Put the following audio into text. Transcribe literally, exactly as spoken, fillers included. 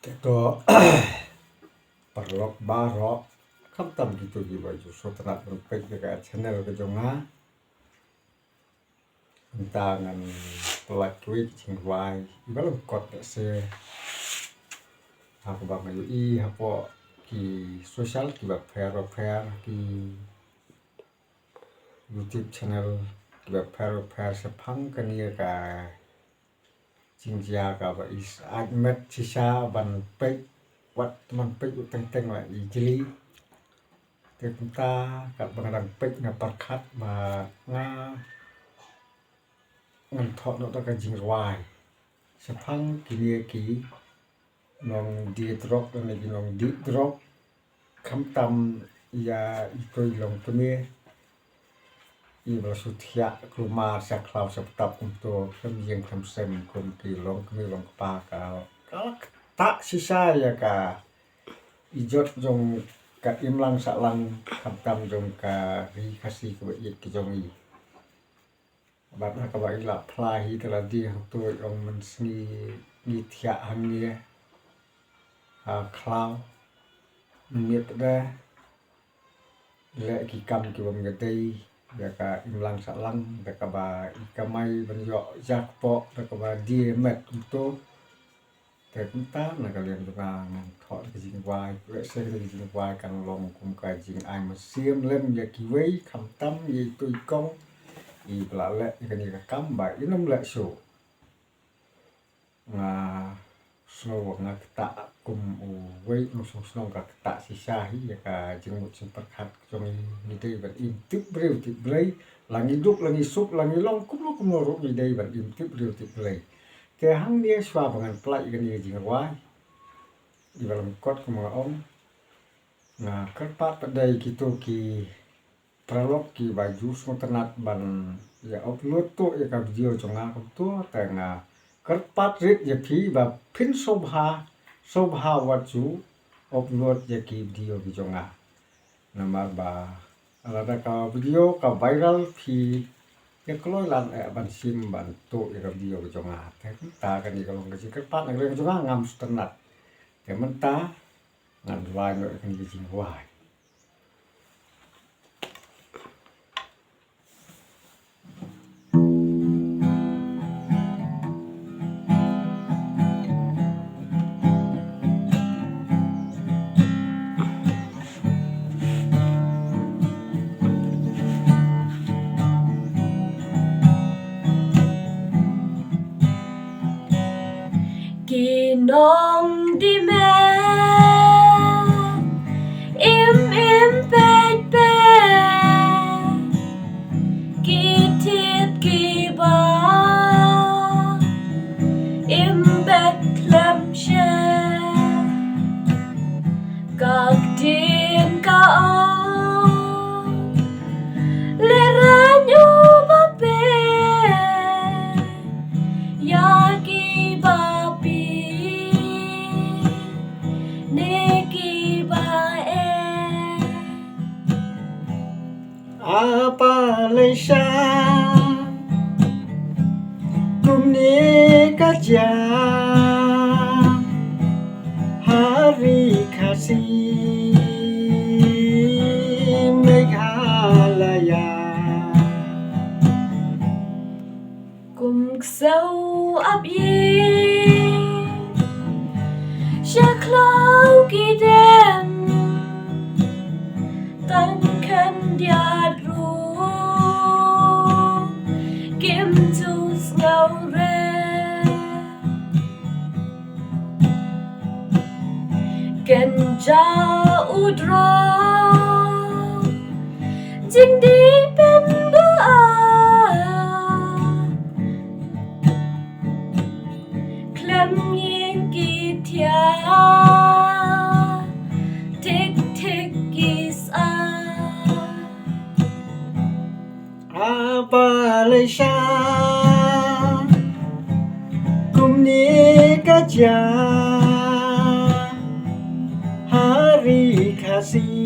Te to, paralok baroh, khamtam kito kiba ju sngewtynnat ban peit ïa ka channel ka jong nga. Mynta ngan pyllait kiwei ki jingrwai iba lyngkot lehse ha kaba nga ïohi hapoh ki social kiba pher ba pher, ki YouTube channel kiba pher ba pher shaphang kane ka jingjia kaba i sngewtynnat shisha ban peit, wat ban peit u teng teng la i jli. Te kumta katba nga dang peit nga pyrkhat ba nga ngan thoh noh da ka jingrwai shaphang kine ki nongdie drok lane ki nongdih drok, khamtam ïa ito i longkmie iba la shu thiah kulmar sha khlaw sha btap kumto, khlem ïeng khlem sem kum ki longkmie longkpa ka, ka la ktah shisha ïa ka ijot jong ka imlang sahlang, khamtam jong ka ri Khasi kaba ïeit ka jong i. Bad ha kaba i la phla hi te la dei hangto i ong mynsngi ngi thiah hangne ha khlaw, mynmiet de leh ki kam ki bym ïadei ïa ka imlang sahlang da kaba i kamai ban ïoh jakpoh da kaba die met kumto. Te kumta na ka liang jong nga ngan thoh da ka jingrwai, lehse ka jingrwai kan long kum ka jingai mynsiem lem ïa kiwei, khamtam ïa ito i kong iba la leh ïa kane ka kam ba i nym leh shuh. Nga sngew nga ktah kum uwei u nongshong shnong ka ktah shisha hi ïa ka jingmut jingpyrkhat jong ngi, ngi dei ban im tip briew tip Blei, la ngi duk la ngi suk la ngi long kumno kumno ruh ngi dei ban im tip briew tip Blei. Te hangne shuwa ba ngan pyllait ïa kane ka jingrwai iba lyngkot kum nga ong, nga kyrpad pat da ïa kito ki paralok kiba ju sngewtynnat ban ïa upload to ïa ka video jong nga kumto, te nga kyrpad rit ïa phi ba phin sngewbha sngewbha wat ju upload ïa ki video ki jong nga. Namar ba lada ka video ka viral phi ïa kloi lan eh ban shim ban to ïa ka video ki jong nga. Te kumta kane ka long ka jingkyrpad na ka liang jong nga, ngam sngewtynnat. Te mynta ngan rwai noh ïa kane ka jingrwai. Ki nongdie met im im peit peit, ki thied kiba im beit khlem shet. Ka ktien ka ong, lehrain uba peit ïa kiba peit ne kiba eh. Apa lei sha kumne ka jia ha ri Khasi Meghalaya. Kum ksew ap ïing sha khlaw ki dem, tang khyndiat ruh kim ju sngew re. Kynja u drong jingdie pynban, khlem ïeng ki thiah, thik thik ki sah. Apa lei sha kumne ka jia ha ri Khasi